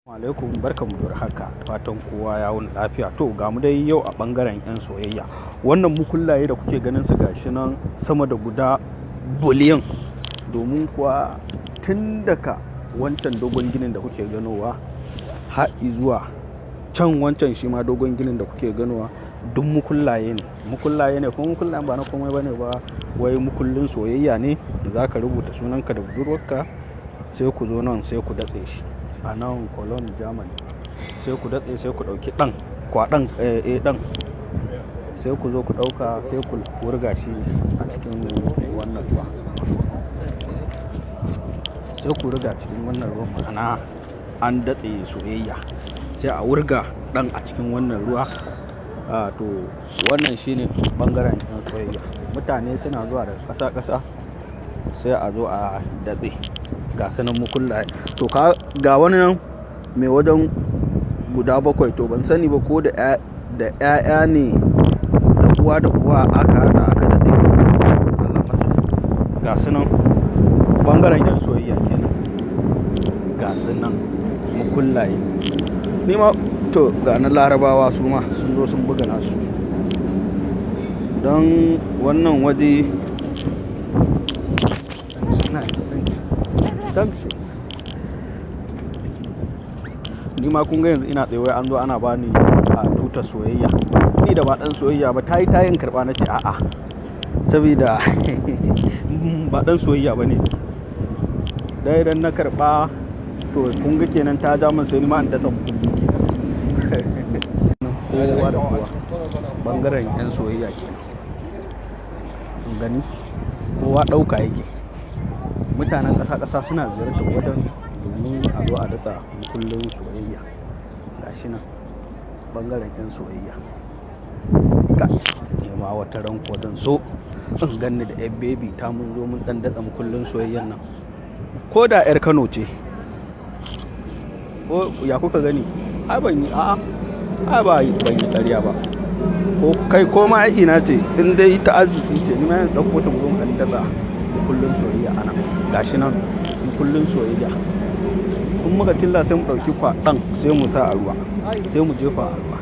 Alaikum, barkanmu da haka, fatan kowa ya wuni lafiya. To ga mu dai yau a bangaren yan soyayya. Wannan mukullaye da kuke ganin su gashi nan sama da guda biliyan, domin kuwa tun daga wancan dogon ginin da kuke ganowa har zuwa can wancan shi ma dogon ginin da kuke ganowa, duk mukullaye ne, mukullaye ne. Kuma mukullayen ba na komai bane ba, wai mukullin soyayya ne. Za ka rubuta sunanka da budurwarka, sai ku zo nan sai ku datse shi a nan Cologne, Germany. Sai ku datse, sai ku ɗauki ɗan kwaɗan, ɗan, sai ku zo ku ɗauka, sai ku wurga shi a cikin wannan ruwa, sai ku wurga cikin wannan ruwan. Ma'ana an datse soyayya, sai a wurga ɗan a cikin wannan ruwa. To wannan shine ɓangaren yan soyayya. Mutane suna zuwa daga ƙasa-ƙasa, sai a zo a datse. Ga sanan mukullaye. To ga wani nan mai wajen guda bakwai. To ban sani ba ko da 'ya'ya ne, da uwa da uwa aka haɗa aka daɗe, Allah masani. Ga su nan, ɓangaren yan soyayya kenan. Ga su nan mukullaye. Ni ma to ga na Larabawa, su ma sun zo sun buga nasu. Don wannan waje. Ni ma kun ga yanzu ina tsaye, wai an zo ana bani a tutar soyayya. Ni da ba dan soyayya ba, tayi tayin karba, na ce a'a, saboda ba dan soyayya ba ne. Dai idan na karba, to kun ga kenan ta ja min, sai ni ma in datsa mukulli kenan. Kowa da kowa, bangaren yan soyayya kenan. Kun gani, kowa ɗauka yake. Mutanen ƙasa-ƙasa suna ziyartar wajen domin a zo a datsa mukullin soyayya. Gashi nan bangaren yan soyayya. Ka nema wata ran ko zan so in ganni da yar baby ta, mun zo mun dan datsa mukullin soyayyan nan, ko da yar Kano ce. Ko ya kuka gani? Ai ban yi, a'a, ai ba ban yi ƙarya ba. Ko kai ko ma aiki na ce, in dai ta arziki ce, ni ma yan ɗauko ta mu zo mu dan datsa mukullin soyayya ana. Gashi nan mukullin soyayya. In muka cilla, sai mu ɗauki kwaɗan, sai mu sa a ruwa, sai mu jefa a ruwa.